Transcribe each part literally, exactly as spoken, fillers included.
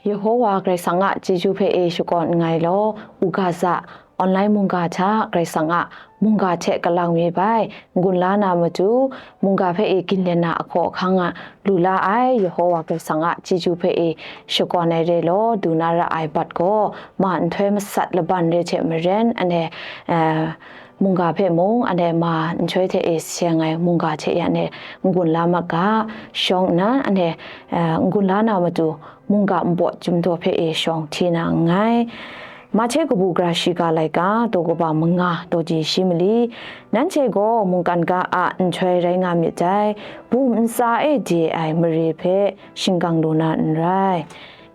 Yehowa Karai Kasang a chyeju hpe e shakawn nngai law, u ga za, online mungga hta Karai Kasang a mungga hte kalang mi bai, n-gun la na matu, mungga hpe e ginlen na ahkaw ahkang a lu la ai, Yehowa Karai Kasang a chyeju hpe e shakawn ai re law, du na ra ai bat gaw, ma nhtoi masat laban re hte maren, anhte, eh, mungga hpe mung, anhte ma nhtoi hte e seng ai mungga hte e anhte n-gun la mat ga, shawng nnan, anhte, eh, n-gun la na matu, mungga npawt chyum daw hpe e shawng hti na nngai. Mahte kabu gara shiga laika, daw kaba manga, daw di shi mali, nanhte gaw mungkan ga a nhtoi rai nga myit dai, bum ntsa e de ai mare hpe shingkang lu na n rai.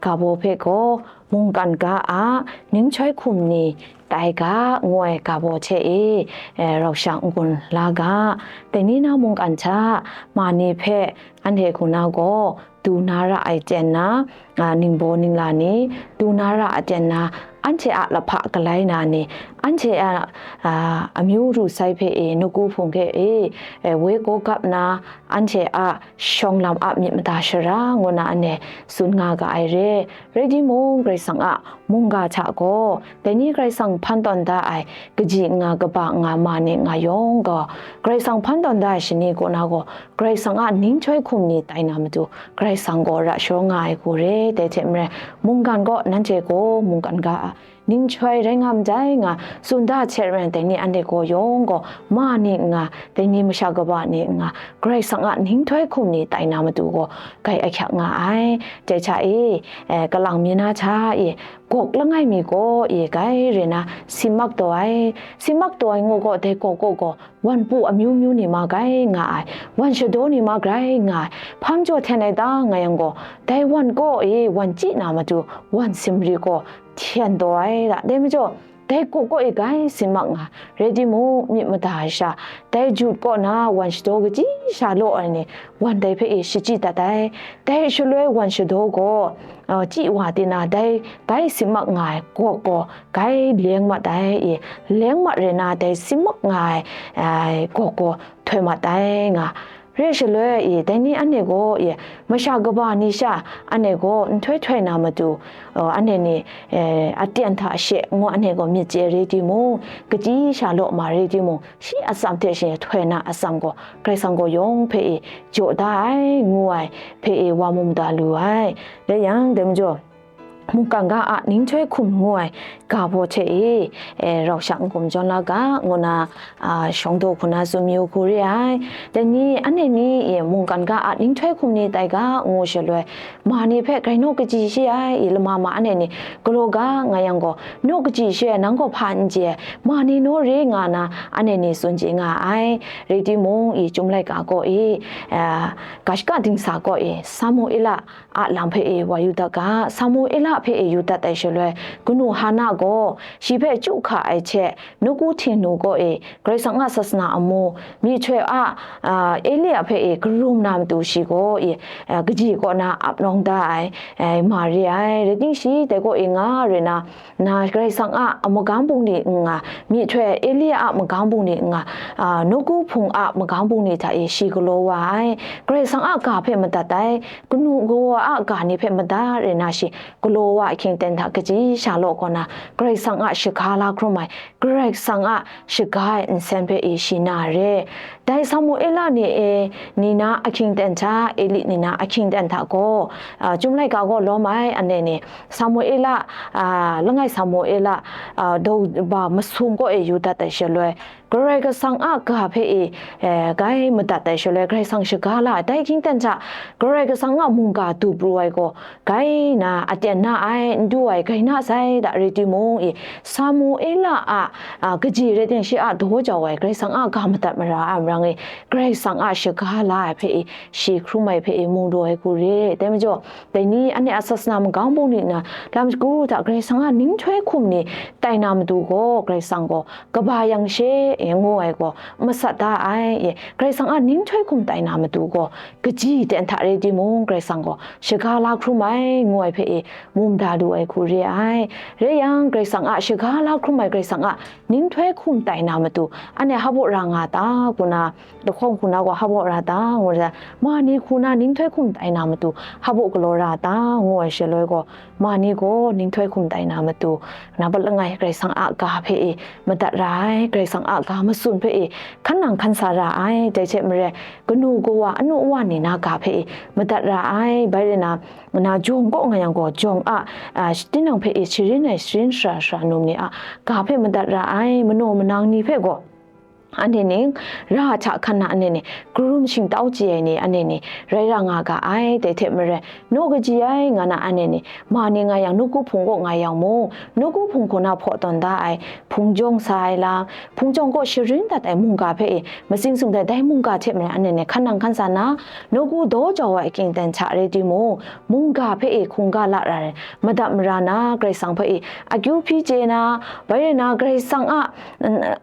Ga baw hpe gaw, mungkan ga a ninghtoi hkum ni tai ga, ngu ai ga baw hte e, eh, rau shang n-gun la ga. Dai ni na mungkan hta, ma ni hpe anhte hku na gaw, du na ra ai ten na, a, ningbaw ningla ni, du na ra a ten na, anhte a lahpa galai na ni, anhte a, a, amyu ru sai hpe e, nawku hpung hpe e, e, woi gaw gap na, anhte a shawng lam a myit mada shara ngu na anhte tsun nga ga ai re. Rai timung, Karai Kasang a mungga hta gaw, dai ni Karai Kasang hpan tawn da ai, kaji nga, kaba nga, ma ni nga yawng gaw, Karai Kasang hpan tawn da ai shani kaw na gaw, Karai Kasang a ninghtoi hkum ni tai na matu, Karai Kasang gaw ra sharawng nga ai hku re. Dai hte maren, mungkan gaw nanhte gaw mungkan ga a ninghtoi rai nga ndai nga tsun da hte maren, dai ni anhte gaw yawng gaw ma ni nga, dai ni masha kaba ni nga, Karai Kasang a ninghtoi hkum ni tai na matu gaw, grai ahkyak nga ai. Dai hta e, eh, kalang mi na hta e, gawk langai mi gaw e, grai re na, si mak taw ai, si mak taw ai ngu gaw, dai gawk gaw gaw, wan pu amyu myu ni ma grai nga ai, wan shadaw ni ma grai nga ai, hpam jaw hten ai ta nga yang gaw, dai wan kaw e wan chyi na matu, wan simri gaw hten taw ai ta, dai majaw, dai kaw kaw e grai si mak nga, rai timung, myit mada ai sha, dai jut kaw na wan shadaw kaji sha law ai ni, wan dai hpe e shachyi dat ai, dai shaloi wan shadaw gaw, uh, chyi wa tina dai grai si mak nga ai gawk gaw grai leng mat ai e, leng mat re na dai si mak nga ai, ai gawk gaw htoi mat ai nga. Re shaloi e, dai ni anhte gaw e, masha kaba ni sha anhte gaw nhtoi htoi na matu, uh, anhte ni, eh, aten hta she ngu anhte gaw myit chye re timung, kaji sha law ma re timung, shi atsam hte shi htoi na atsam gaw, Karai Kasang gaw yawng hpe e jaw da ai, ngu ai hpe e wa mu mada lu ai. Dai yang, dai majaw, mungkan ga a ninghtoi hkum ngu ai ga baw hte e, e, rau shang n-gun jawn la ga, ngu na, a, shawng daw hku na tsun mayu hku re ai. Dai ni, anhte ni e, mungkan ga a ninghtoi hkum ni tai ga, ngu shaloi, ma ni hpe grai naw kaji shi ai, e, lama ma anhte ni galaw ga nga yang gaw, naw kaji shi ai, nang gaw hpa n chye ai, ma ni naw re nga na, anhte ni tsun chye nga ai. Rai timung, e, Chyum laika kaw e, a, ga shaka dingsa kaw e, Samuela a lam hpe e wa yu dat ga, Samuela hpe e yu dat ai shaloi, kanu Hana gaw shi hpe chyu hka ai hte, nawku Htingnu gaw e, Karai Kasang a sasana amu, myihtoi a, a, Elia hpe e karum na matu shi gaw e, a, kaji kaw na ap nawng da ai, e, ma re ai, rai timung shi dai kaw e nga re na, na Karai Kasang a magam bungli n nga, myihtoi Elia a magam bungli n nga, a, nawku hpung a magam bungli hta e shi galaw wa ai, Karai Kasang a ga hpe madat ai, kanu kawa a ga ni hpe madat re na shi, galaw wa ahkying ten hta kaji sha law kaw na, Karai Kasang a shaga la hkrum ai, Karai Kasang a shaga ai nsen hpe e shi na re. Dai Samuela ni e, ni na ahkying ten hta, Eli ni na ahkying ten hta gaw, a, Chyum laika gaw lawm ai, anhte ni, Samuela, a, langai Samuela, a, daw ba masum kaw e yu dat ai shaloi, Karai Kasang a ga hpe e, e, grai madat ai shaloi, Karai Kasang shaga la ai, dai ahkying ten hta, Karai Kasang a mungga du pru ai gaw, grai na, aten na ai, n du ai, grai na sai, da rai timung e, Samuela a, a, kaji rai timung shi a daw jau ai, Karai Kasang a ga madat mara ai marang e, Karai Kasang a shaga la ai hpe e, shi hkrum ai hpe e, mu daw ai hku re. Dai majaw, dai ni anhte a sasana magam bungli na, lam shagu hta Karai Kasang a ninghtoi hkum ni tai na matu gaw, Karai Kasang gaw kaba yang she, e, ngu ai gaw masat da ai, e, Karai Kasang a ninghtoi hkum tai na matu gaw, kaji ten hta rai timung, Karai Kasang gaw shaga la hkrum ai, ngu ai hpe, e, mum da lu ai hku re ai. Rai yang, Karai Kasang a shaga la hkrum ai, Karai Kasang a ninghtoi hkum tai na matu, anhte hpa baw ra nga ta, ngu na, lahkawng hku na gaw hpa baw ra ta, ngu ra, ma ni hku na ninghtoi hkum tai na matu, hpa baw galaw ra ta, ngu ai shaloi gaw, ma ni gaw ninghtoi hkum tai na matu, nang hpa langai Karai Kasang a ga hpe, e, madat ra ai, Karai Kasang a ga matsun hpe, e, hkan nang hkan sa ra ai, dai hte maren, kanu kawa, anu awa ni na ga hpe, e, madat ra ai, bai rai na, na jawng kaw nga yang gaw, jawng a, a, tinang hpe, e, sharin ai, sharin shara shara num ni a ga hpe madat ra ai, manaw manang ni hpe gaw, anhte ning ra hta hkan na anhte ni, karum shingtau chye ai ni anhte ni, rai ra nga ga ai, dai hte maren, naw kaji ai nga na anhte ni, ma ni nga yang, nawku hpung kaw nga yang mung, nawku hpung hku na hpaw tawn da ai, hpung jawng sa ai lam, hpung jawng kaw sharin dat ai mungga hpe e, matsing sung dat dai mungga hte maren anhte ni hkan nang hkan sa na, nawku daw jau ai akyin ten hta rai timung, mungga hpe e hkungga la ra ai, madat mara na, Karai Kasang hpe e akyu hpyi chye na, bai rai na, Karai Kasang a,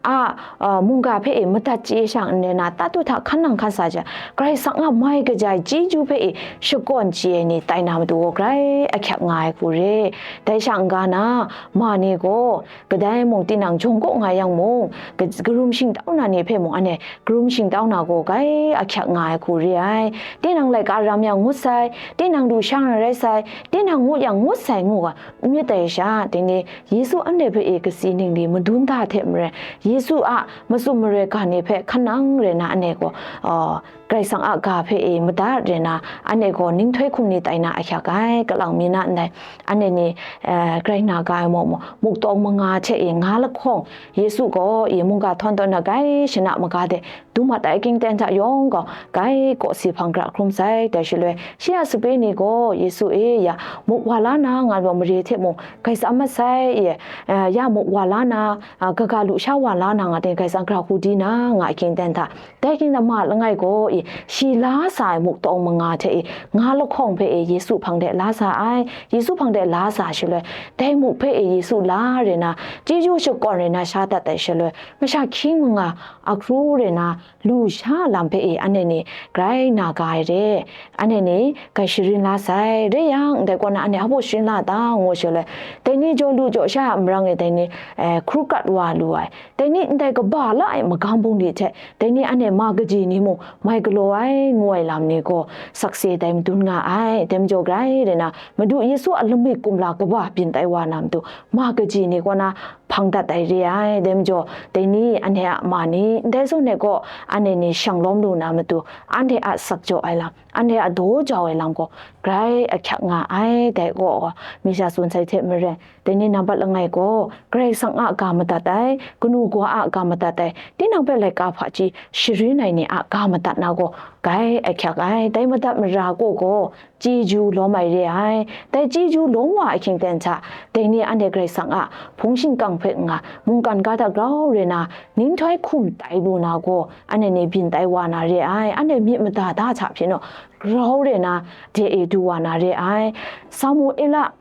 a, a, mungga hpe e madat chye sha n rai na, tatu hta hkan nang hkan sa ai, Karai Kasang a mai kaja ai chyeju hpe e shakawn chye ai ni tai na matu gaw, grai ahkyak nga ai hku re. Dai sha n-ga na, ma ni gaw, kadai mung tinang jawng kaw nga yang mung, ka-, karum shingtau na ni hpe mung, anhte karum shingtau na gaw, grai ahkyak nga ai hku re ai. Tinang laika ram yang ngut sai, tinang lusha na rai sai, tinang ngut yang ngut sai, ngu ga, n myit dai sha, dai ni Yesu anhte hpe e katsi ningli madun da hte maren, Yesu a matsun maroi ga ni hpe hkan nang rai na anhte gaw, a, Karai Kasang a ga hpe e madat rai na, anhte gaw ninghtoi hkum ni tai na ahkyak ai, kalang mi na ndai, anhte ni, eh, grai na ga ai maw maw, muktawng manga hte e nga lahkawng, Yesu gaw e mungga htawn tawn na grai shana maga de, dum mat ai akyin ten hta yawng gaw, grai kawsi hpang gra hkrum sai. Dai shaloi, shi a sape ni gaw, Yesu e, ya, muk wa la na nga ai mare hte mung, grai tsam mat sai, e, eh, ya, muk wa la na, a, kaga lusha wa la na nga ten, grai tsam gra hku di na nga akyin ten hta, dai akyin ten ma langai gaw, e, shi la sa ai muktawng manga hte, e, nga lahkawng hpe, e, Yesu hpang de la sa ai. Yesu hpang de la sa shaloi, dai muk hpe, e, Yesu la rai na, chyeju shakawn rai na sha dat ai shaloi, masha hkying manga ahkru rai na, lusha lam hpe e anhte ni grai na ga ai re, anhte ni grai sharin la sai, rai yang, ndai kaw na anhte hpa baw sharin la ta, ngu shaloi, dai ni jaw lu jaw sha a marang e dai ni, eh, hkru kat wa lu ai, dai ni ndai kaba la ai magam bungli hte, dai ni anhte ma kaji ni mung mai galaw ai, ngu ai lam ni gaw sakse dai madun nga ai. Dai majaw grai rai na, Madu Yesu a lamik kumla kaba byin tai wa na matu, ma kaji ni kaw na, hpang dat ai re ai. Dai majaw, dai ni anhte a ma ni, ndai zawn e gaw, anhte ni shang lawm lu na matu, anhte a sak jaw ai lam, anhte a daw jau ai lam gaw, grai ahkyak nga ai. Dai gaw, mi sha tsun sai hte maren, dai ni nambat langai gaw, Karai Kasang a ga madat ai, kanu kawa a ga madat ai, tinang hpe laika hpaji sharin ai ni a ga madat na gaw, grai ahkyak ai. Dai madat mara gaw gaw, chyeju lawm ai re ai. Dai chyeju lawm wa ahkying ten hta, dai ni anhte Karai Kasang a hpung shingkang hpe nga, mungkan ga hta grau re na, ninghtoi hkum tai lu na gaw, anhte ni byin tai wa na re ai. Anhte myit mada da hta hpyi naw, grau re na, de e du wa na re ai. Samuela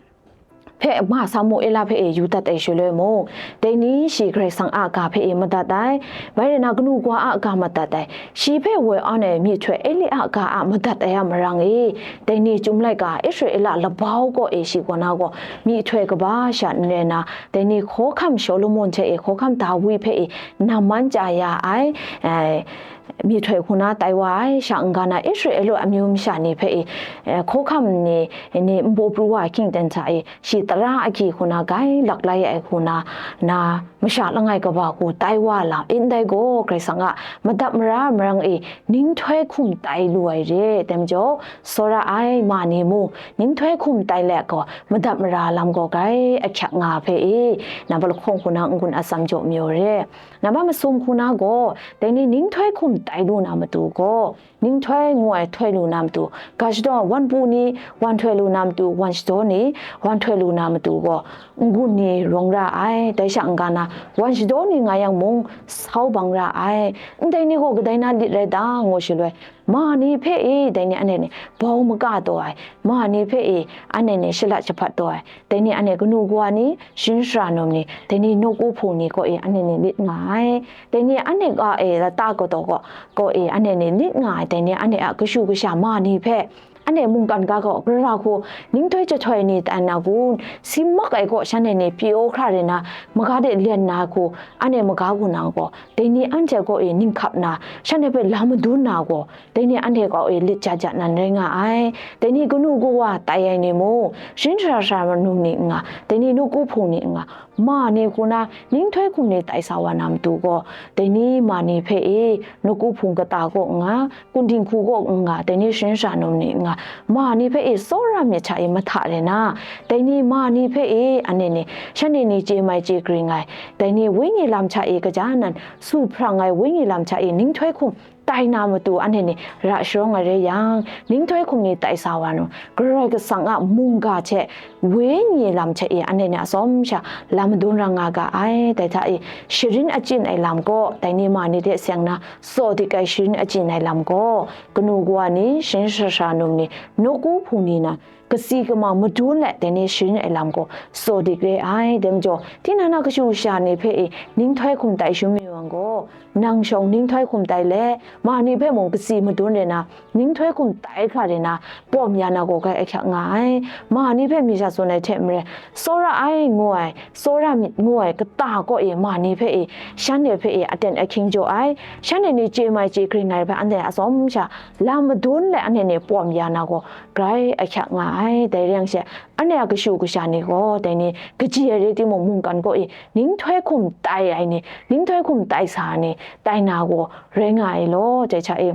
hpe, ma Samuela hpe e yu dat ai shaloi mung, dai ni shi Karai Kasang a ga hpe e madat ai, bai rai na, kanu kawa a ga madat ai, shi hpe woi an ai myihtoi Eli a ga a madat ai a marang e, dai ni Chyum laika Israela labau kaw e shi kaw na gaw, myihtoi kaba sha n rai na, dai ni hkawhkam Shawlumon hte e hkawhkam Dawi hpe e namman chya ya ai, eh, myihtoi hku na tai wa ai, sha n-ga na Israela amyu masha ni hpe e, eh, hkawhkam ni, ni npu pru wa ahkying ten hta e, shi tara agyi hku na grai lak lai ai hku na, na masha langai kaba hku tai wa lam, ndai gaw Karai Kasang a madat mara marang e ninghtoi hkum tai lu ai re. Dai majaw, tsawra ai ma ni mung, ninghtoi hkum tai let gaw, madat mara lam gaw grai ahkyak nga hpe e, nambat lahkawng hku na n-gun atsam jaw mayu re. Nambat masum hku na gaw, dai ni ninghtoi hkum tai lu na matu gaw, ninghtoi ngu ai htoi lu na matu, ga shadaw wan pu ni, wan htoi lu na matu, wan shadaw ni, wan htoi lu na matu gaw, n-gun ni rawng ra ai, dai sha n-ga na, wan shadaw ni nga yang mung, sau bang ra ai, ndai ni gaw kadai na lit rai ta, ngu shaloi, Ma ni hpe e, dai ni anhte ni bau maka taw ai, ma ni hpe e, anhte ni shalat shahpat taw ai, dai ni anhte kanu kawa ni, sharin shara num ni, dai ni nawku hpung ni kaw e, anhte ni lit nga ai. Dai ni anhte kaw e, lata kataw kaw, kaw e, anhte ni lit nga ai, dai ni anhte a kashu kasha ma ni hpe, anhte mungkan ga kaw, gara hku, ninghtoi jahtoi ni tai na kun, si mak ai kaw, shanhte ni pyi-o hkra re na, maga de lyen na hku, anhte maga hku na gaw, dai ni anhte kaw e, ninghkap na, shanhte hpe lam madun na gaw, dai ni anhte kaw e lit ja ja nan rai nga ai. Dai ni kanu kawa tai ai ni mung, sharin shara shara num ni n nga, dai ni nawku hpung ni n nga, ma ni hku na ninghtoi hkum ni tai sa wa na matu gaw, dai ni ma ni hpe e nawku hpung kata kaw n nga, kundin hku kaw n nga, dai ni sharin shara num ni n nga, ma ni hpe e tsawra myit hta e mahta re na, dai ni ma ni hpe e anhte ni, shanhte ni chye mai chye gring ai, dai ni wenyi lam hta e gaja nan su hprang ai wenyi lam hta e ninghtoi hkum tai na matu anhte ni ra sharawng ai rai yang, ninghtoi hkum ni tai sa wa nu, Karai Kasang a mungga hte wenyi lam hte e anhte ni atsawm sha lam madun ra nga ga ai. Dai hta e sharin achyin ai lam gaw, dai ni ma ni hte seng na tsaw dik ai sharin achyin ai lam gaw, kanu kawa ni, sharin shara shara num ni, nawku hpung ni na, kasi kamang madun let dai ni sharin ai lam gaw tsaw dik re ai. Dai majaw, tinang na kashu kasha ni hpe e ninghtoi hkum tai shangun mi yang gaw, nang shawng ninghtoi hkum tai let, ma ni hpe mung kasi madun re na, ninghtoi hkum tai hkra re na, pawm ya na gaw grai ahkyak nga ai. Ma ni hpe mi sha tsun ai hte maren, tsawra ai ngu ai, tsawra myit ngu ai kata kaw e ma ni hpe e, shanhte hpe e aten ahkying jaw ai, shanhte ni chye mai chye gring ai hpe anhte atsawm sha lam madun let anhte ni pawm ya na gaw grai ahkyak nga ai. Dai rai yang she, anhte a kashu kasha ni gaw, dai ni kaji ai rai timung, mungkan kaw e ninghtoi hkum tai ai ni, ninghtoi hkum tai sa ai ni, tai na gaw rai nga ai law, dai hta e.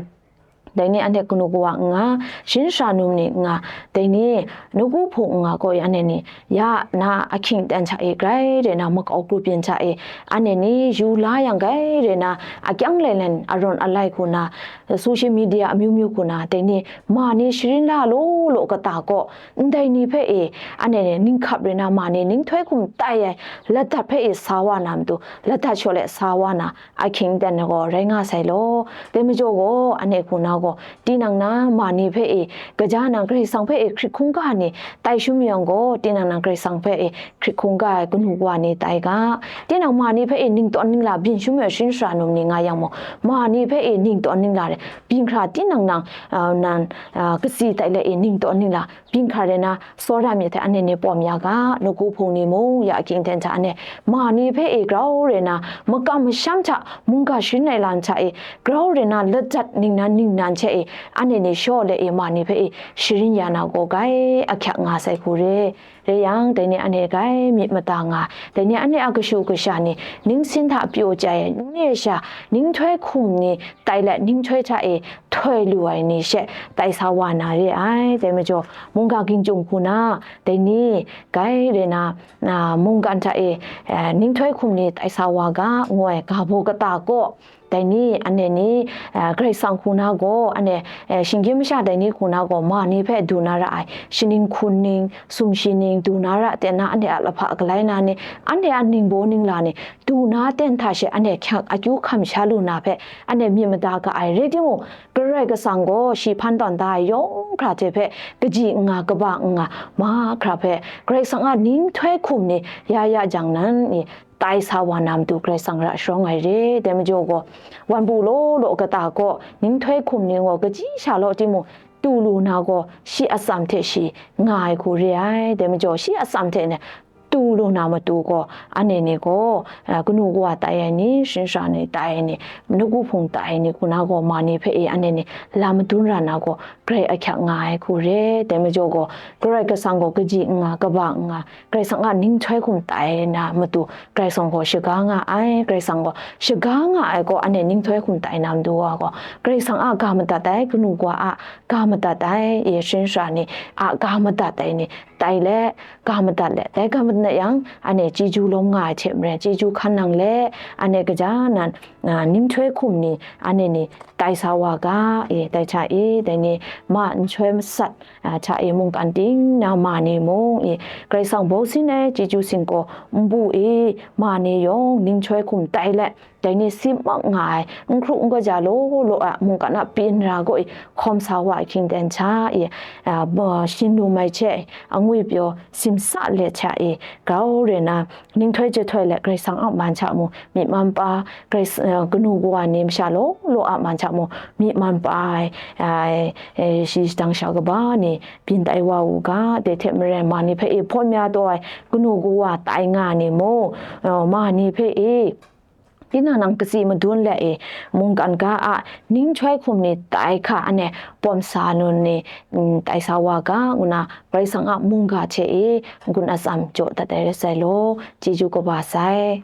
Dai ni anhte kanu kawa n nga, sharin shara num ni n nga, dai ni nawku hpung n nga kaw e anhte ni, ya na ahkying aten hta e grai re na makau kru byin hta e, anhte ni yu la yang grai re na, akyang lailen, arawn alai hku na, social media amyu myu hku na, dai ni ma ni sharin la law law kata kaw, ndai ni hpe e, anhte ni ninghkap re na ma ni ninghtoi hkum tai ai, ladat hpe e sa wa na matu, ladat shaw let sa wa na, ahkying aten gaw rai nga sai law. Dai majaw gaw, anhte hku na gaw, tinang na ma ni hpe e, gaja nang Karai Kasang hpe e hkrit hkungga ni tai shangun mi yang gaw, tinang nang Karai Kasang hpe e hkrit hkungga ai kanu kawa ni tai ga. Tinang ma ni hpe e ningtawn ningla byin shangun mi ai sharin shara num ni nga yang mung, ma ni hpe e ningtawn ningla re, byin hkra tinang nang, ah, nan, ah, kasi tai let e ningtawn ningla byin hkra re na, tsawra myit hte anhte ni pawm ya ga, nawku hpung ni mung ya ahkying aten hta anhte ma ni hpe e grau re na, makam masham hta mungga sharin ai lam hta e grau re na, ladat ningnan ningnan hte e anhte ni shaw let e ma ni hpe e sharin ya na gaw grai ahkyak nga sai hku re. Rai yang, dai ni anhte grai myit mada nga, dai ni anhte a kashu kasha ni ningsin hta pyaw chyai ai, n-, e sha ninghtoi hkum ni tai let ninghtoi hta e htoi lu ai ni she tai sa wa na re ai. Dai majaw, mungga ging chyum hku na, dai ni grai re na, na, mungkan hta e, eh, ninghtoi hkum ni tai sa wa ga, ngu ai ga baw kata kaw, dai ni, anhte ni, eh, Karai Kasang hku na gaw, anhte, eh, shinggyim masha dai ni hku na gaw, ma ni hpe du na ra ai, shaning hkun ning, sumshi ning, du na ra ten na, anhte a lahpa galai na ni, anhte a ningbaw ningla ni, du na ten hta she anhte hkyak akyu hkam sha lu na hpe, anhte myit mada ga ai rai timung, Karai Kasang gaw shi hpan tawn da ai yawng hkra hte hpe kaji n nga, kaba n nga, mahkra hpe Karai Kasang a ninghtoi hkum ni ya ya jang nan, i, tai sa wa na matu Karai Kasang ra sharawng ai re. Dai majaw gaw, wan bu law law kata kaw, ninghtoi hkum ni gaw kaji sha law timung, tu lu na gaw, shi atsam hte shi nga ai hku re ai. Dai majaw, shi atsam hte ne, tu lu na matu gaw, anhte ni gaw, eh, kanu kawa tai ai ni, sharin shara ni tai ai ni, nawku hpung tai ai ni hku na gaw, ma ni hpe e anhte ni lam madun ra na gaw, grai ahkyak nga ai hku re. Dai majaw gaw, Karai Kasang gaw kaji n nga, kaba n nga, Karai Kasang a ninghtoi hkum tai na matu, Karai Kasang gaw shaga nga ai, Karai Kasang gaw shaga nga ai gaw, anhte ninghtoi hkum tai na matu wa gaw, Karai Kasang a ga madat ai, kanu kawa a ga madat ai, e sharin shara ni a ga madat ai ni, tai let, ga madat let, dai ga madat yang, anhte chyeju lawm nga ai hte maren, chyeju hkan nang let, anhte kaja nan, a, ninghtoi hkum ni, anhte ni tai sa wa ga, e, dai hta e, dai ni ma nhtoi masat, a, hta e, mungkan ting na ma ni mung, e, Karai Kasang bau sin ai chyeju singkaw npu e, ma ni yawng ninghtoi hkum tai let, dai ni si mak nga ai, n hkru n kaja law law a mungkan a pyi nra gaw i hkawm sa wa ai hkying ten hta i, a, ba, shin lum ai hte angwi pyaw simsa let hta i, grau re na, ninghtoi jahtoi let Karai Kasang a man hta mung, myi man pa, Karai Kas-, a, kanu kawa ni masha law law a man hta mung, myi man pa ai, ai, e, shi shadang sha kaba ni byin tai wa u ga, dai hte maren ma ni hpe i hpawn ya taw ai kanu kawa tai nga ni mung, a, ma ni hpe i, tinang nang katsi madun let i, mungkan ga a ninghtoi hkum ni tai hka anhte pawm sa nun ni, mm, tai sa wa ga, ngu na Karai Kasang a mungga hte i, n-gun atsam jaw dat ai rai sai law, chyeju kaba sai.